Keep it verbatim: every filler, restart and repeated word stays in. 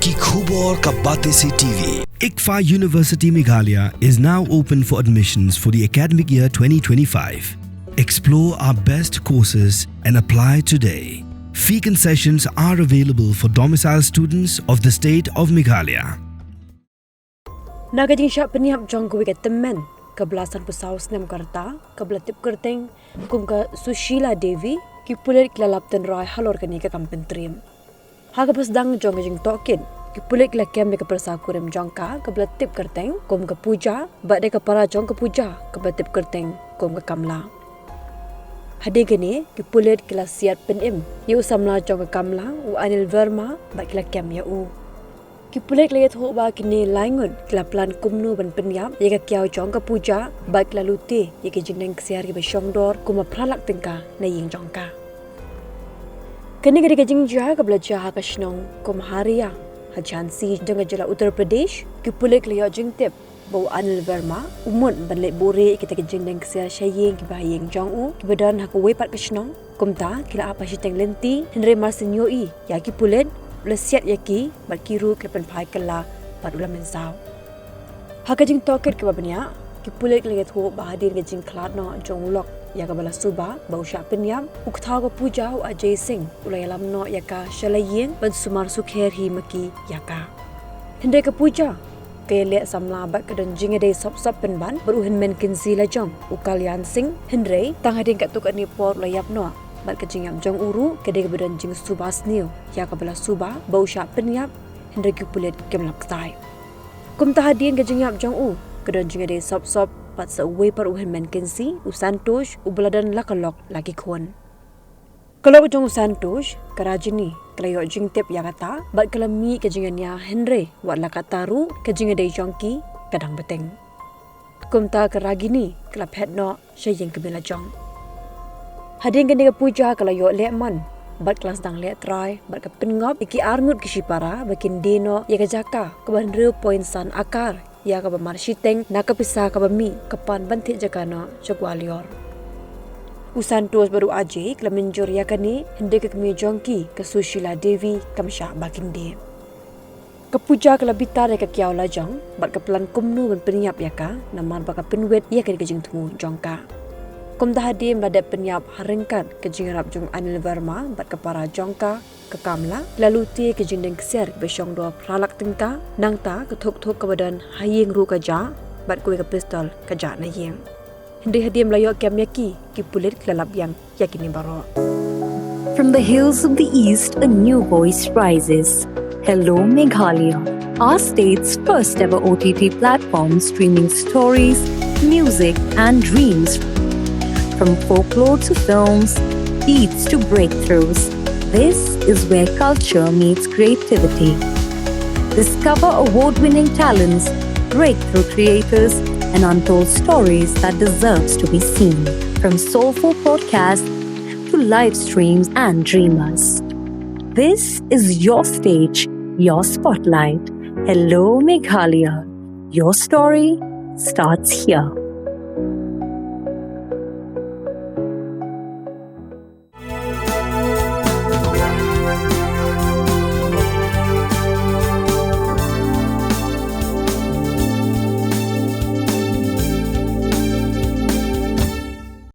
Ki khubor ka Batesi T V. ICFAI University Meghalaya is now open for admissions for the academic year twenty twenty-five. Explore our best courses and apply today. Fee concessions are available for domicile students of the state of Meghalaya. Na ka jingshah pynïap jong kawei ka tymmen kaba la sanphew saw snem ka rta, kaba la tip kyrteng kum ka Sushila Devi, ki pulit ki la lap tynrai halor kane ka kam pyntriem. Ha kaba sdang jong ka jingtohkit, ki pulit ki la kem ïa ka pyrsa kurim jong ka, kaba la tip kyrteng kum ka Pooja, bad ïa ka para jong ka Pooja, kaba la tip kyrteng kum ka Kamla. Hadien kane, ki pulit ki la siat pynim ïa u samla jong ka Kamla, u Anil Verma, bad ki la kem ïa u. Ki pulit ki la ïathuh ba kine lai ngut ki la plan kumno ban pynïap ïa ka kiaw jong ka Pooja, bad ki la lute ïa ki jingdeng ksiar kiba shongdor kumba phra lak tyngka na ïing jong ka. Kane ka dei ka jingjia kaba la jia ha ka shnong Kumharia, ha Jhansi jong ka jylla Uttar Pradesh. Ki pulit ki la ïoh jingtip ba u Anil Verma u mut ban leit buhrieh ïa kita ki jingdeng ksiar sha ïing kiba ha ïing jong u, kiba don ha kawei pat ka shnong. Kumta ki la ap ha shiteng lynti, hynrei mar shen ïohi ïa ki pulit, u la siat ïa ki, bad ki ruh ki la pynphai kylla bad u la mynsaw. Ha ka jingtohkit kaba bniah, ki pulit ki la ïathuh ba hadien ka jingkhlad noh jong u lok ïa kaba la suba ba u shah pynïap, u kthaw ka Pooja, u Ajay Singh, u la ïalam noh ïa ka sha la ïing ban sumar sukher hi ma ki ïa ka. Hynrei ka Pooja ka ïaleh samla bad ka don jingïadei sop sop pynban bad u hynmen kynsi la jong, u Kalyan Singh, hynrei tang hadien katto katne por u la ïap noh, bad ka jingïap jong u ruh ka dei kaba don jingsuba sniew ïa kaba la suba ba u shah pynïap, hynrei ki pulit kim lap ktai. Kumta hadien ka jingïap jong u, ka don jingïadei sop sop bad sa uwei pat u hynmen kynsi, u Santosh, uba la don la ka lok la ki khun. Ka lok jong u Santosh, ka Rajini, ka la ïoh jingtip ïa kata, bad ka la mih ka jingïania, hynrei wat la katta ruh ka jingïadei jong ki ka dang bteng. Kumta ka Ragini ka la phet noh sha ïing kmie la jong. Hadien kane ka Pooja ka la ïoh lehmon bad ka la sdang lehtrai bad ka pynngop ïa ki arngut ki shipara ba kin die noh ïa ka jaka kaba hynriew point san akar, ïa kaba mar shiteng na ka pisa kaba mih, ka pan ban thied jaka noh sha Gwalior. U Santosh bad u Ajay ki la mynjur ïa kane, hynrei ka kmie jong ki, ka Sushila Devi, kam shah ba kin die. Ka Pooja ka la bitar ïa ka kiaw la jong bad ka plan kumno ban pynïap ïa ka, namar ba ka pynwit ïa kane ka jingthmu jong ka. Kumta hadien ba la dep pynïap ha ryngkat ka jingïarap jong u Anil Verma bad ka para jong ka, ka Kamla, ki la lute ïa ki jingdeng ksiar kiba shongdor phra lak tyngka, nangta ka thuk thuk kaba don ha ïing ruh ka jah, bad kawei ka pistol ka jah na ïing. Hynrei hadien ba la ïoh kem ïa ki, ki pulit ki la lap biang ïa kine baroh. From the hills of the East, a new voice rises. Hello, Meghalaya, our state's first ever O T T platform streaming stories, music, and dreams. From folklore to films, beats to breakthroughs, this is where culture meets creativity. Discover award winning talents, breakthrough creators, and untold stories that deserves to be seen. From soulful podcasts to live streams and dreamers, this is your stage, your spotlight. Hello, Meghalaya. Your story starts here.